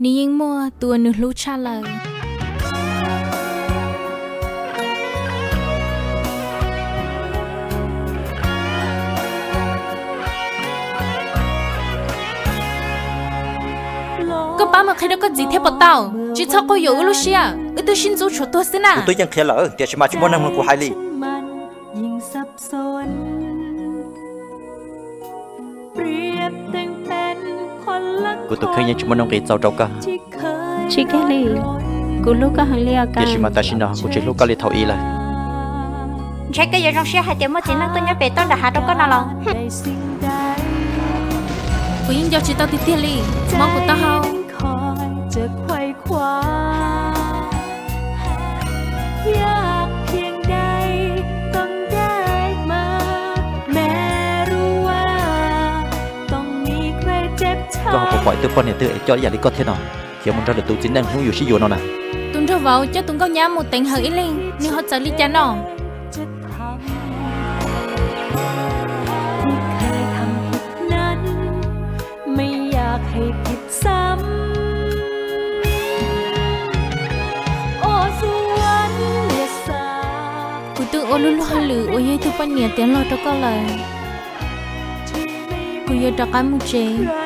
Nws yeej muaj tus uas nws hlub tshaj lawm. Koj pab mus qhia rau koj txiv thiab puas tau? Tsis txhob quaj yuam wb lub siab, wb twb sib ntxub tshuav tuag xwb na. Kuv twb yeej qhia lawm tiam sis mas tsis muaj neeg mloog kuv hais li. Kuv tus kheej yeej tsis muaj nuj nqis txaus rau koj. Tsis kiag li, kuv hlub koj heev li os Kab. Tiam sis mas tam sim no kuv tsis hlub koj li thaum ub lawm. Ntshe koj yuav zoo siab hais tias muaj txiv neej tuaj nyob pem toj nram hav rau koj no los? Kuv yeej nco tsis tau tiag tiag li, mob kuv taub hau. Koj ho puas pom ib tug poj niam twg es coj ib yam li koj thiab no, khiav mus nrog lwm tus txiv neej hlub yus sib yuav no na. Tus nraug vauv coj tus nkauj nyab mus teev hawm ib leeg, nws ho txawv li cas no? Kuv twb ua lub luag hauj lwm uas yog ib tug poj niam tiav log rau koj lawm. Kuv yuav rov qab mus tsev.